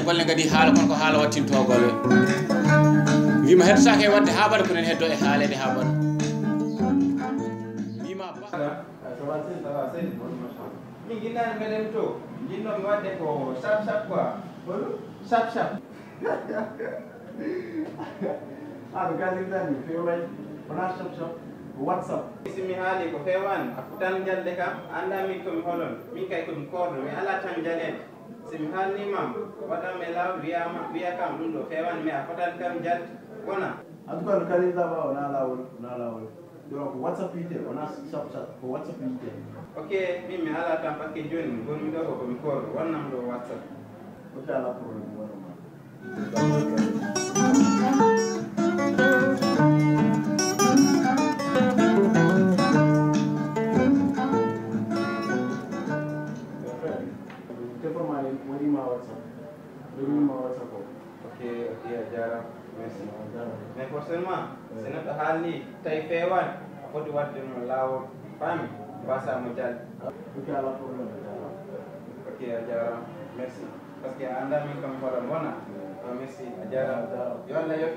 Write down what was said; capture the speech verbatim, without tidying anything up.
Golle ngadi haala, kono ko haala wattintoo golle. Wima heddotaake e waɗde haa ɓaɗa, ko nen heddo e haaleede haa ɓaɗa. Wima ba- Ça va, c'est, ça va, c'est une bonne machin. Min ginnaaɓe meɗen to, jinnoomi waɗde ko sap sap quoi. Holo? Sap sap. Ah, ko kalirɗaa ni, feeway. Wonaa sap sap, ko WhatsApp. Si mi haali ko feewaani, a fotaani jalde kam, a anndaa min ko mi holon. Min kay ko mi koorɗo, mi alaa tan jaleede. Si mi haalnii ma, waɗan mi laawol, wiyaa ma, wiyaa kam ɗum ɗo feewaani, mais a fotaani kam jalde. Wona. En tout cas, no kalirɗaa ba, wonaa laawol, wonaa laawol. Yo, ko WhatsApp wiyetee, wonaa sap sap, ko WhatsApp wiyetee. Ok, min mi alaa tan pakke jooni, ngonmi ɗo ko ko mi koorɗo, wonnam ɗo WhatsApp. Ok, alaa problème, wonnan ma. Téléphone maa ni, waɗii ma WhatsApp. Waɗii ma WhatsApp o. Ok, ok, a jaaraama. Merci. A jaaraama. Mais forcément, si neɗɗo haalni, tawi feewaani, a foti waɗde mo laawol, faami? Mbasa mo jal. Ok, alaa problème, a jaaraama. Ok, a jaaraama. Merci. Parce que a anndaa min kam hoɗa bona. Ah, merci. A jaaraama. A jaaraama. Yo Allah yoɓ.